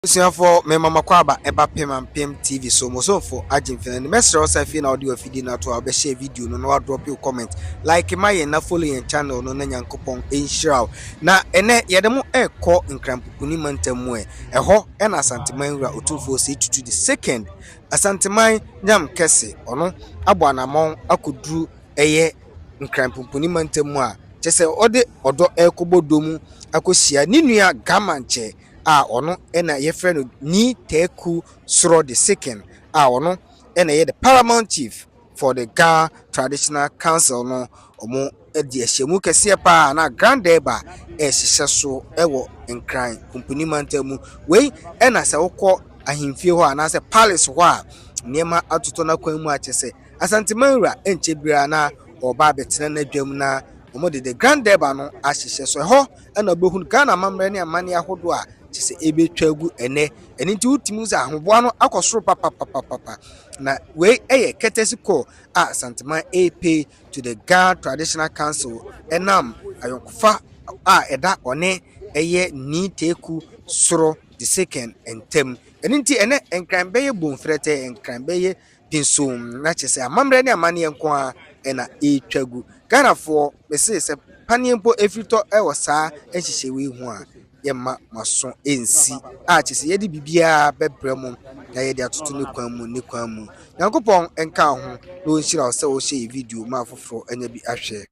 Abusuafoɔ, mema mo akwaaba ɛba Pem and Pem TV so. Mo somfo agye mfena no. Mɛsrɛ wo sɛ afei na wode wafidie no ato a, wobɛhyɛ video no na wadrop your comment, like ma yɛn na follow yɛn channel no, na Nyankopɔn ɛnhyira wo. Na ɛnɛ yɛde mo ɛrekɔ Nkrampoponi mantam mu. Ɛhɔ ɛna Asanteman wura Otumfoɔ Osei Tutu the Second, Asanteman nyam kɛse, ɔno abɔ anammɔn akɔduru ɛyɛ Nkranpoponi mantam mu a kyerɛ sɛ ɔde ɔdɔ ɛrekɔbɔ dom akɔhyia ne nua Gamankyɛ a ɔno ɛna yɛfrɛ no Nii Teku Soro the Second, a ɔno ɛna ɛyɛ the paramount chief for the Ga Traditional Council no. Ɔmo de ahyɛmu kɛseɛ paa na Grand Durbar ɛrehyehyɛ so ɛwɔ Nkran Pumpuni mantam mu. Wei ɛna sɛ wokɔ ahemfie hɔ anaasɛ palace hɔ a, nneɛma atotɔ n'akwan mu a kyerɛ sɛ Asanteman wura ɛnkyɛ biara na ɔreba abɛtena n'adwam na wɔn de the Grand Durbar no ahyehyɛ so. Ɛhɔ ɛna ɔbɛhunu Ghana amammerɛ ne amanneɛ ahodoɔ a kyerɛ sɛ ɛbɛtwa agu ɛnɛ. Ɛno nti wotumi sɛ ahoboa no akɔ soro papapapapa. Na wei ɛyɛ courtesy call a Asanteman ɛrepay to the Ga Traditional Council ɛnam ayɔnkofa a ɛda ɔne ɛyɛ Nii Teku Soro the Second ntam. Ɛno nti ɛnɛ Nkran bɛyɛ bomfrɛtɛ, Nkran bɛyɛ pinsom, na kyerɛ sɛ amammerɛ ne amanneɛ nko a ɛna ɛretwa gu. Ghanafoɔ, mese sɛ paneɛ mpo ɛfiri tɔ ɛwɔ saa nhyehyɛ wei ho a, yɛmma maso ɛnsi a kyerɛ sɛ yɛde biribiara bɛbrɛ mo na yɛde atoto ne kwan mu ne kwan mu. Nyankopɔn nka wo ho na ɔnhyira wo sɛ wohyɛ yɛ video ma afoforɔ anya bi ahwɛ.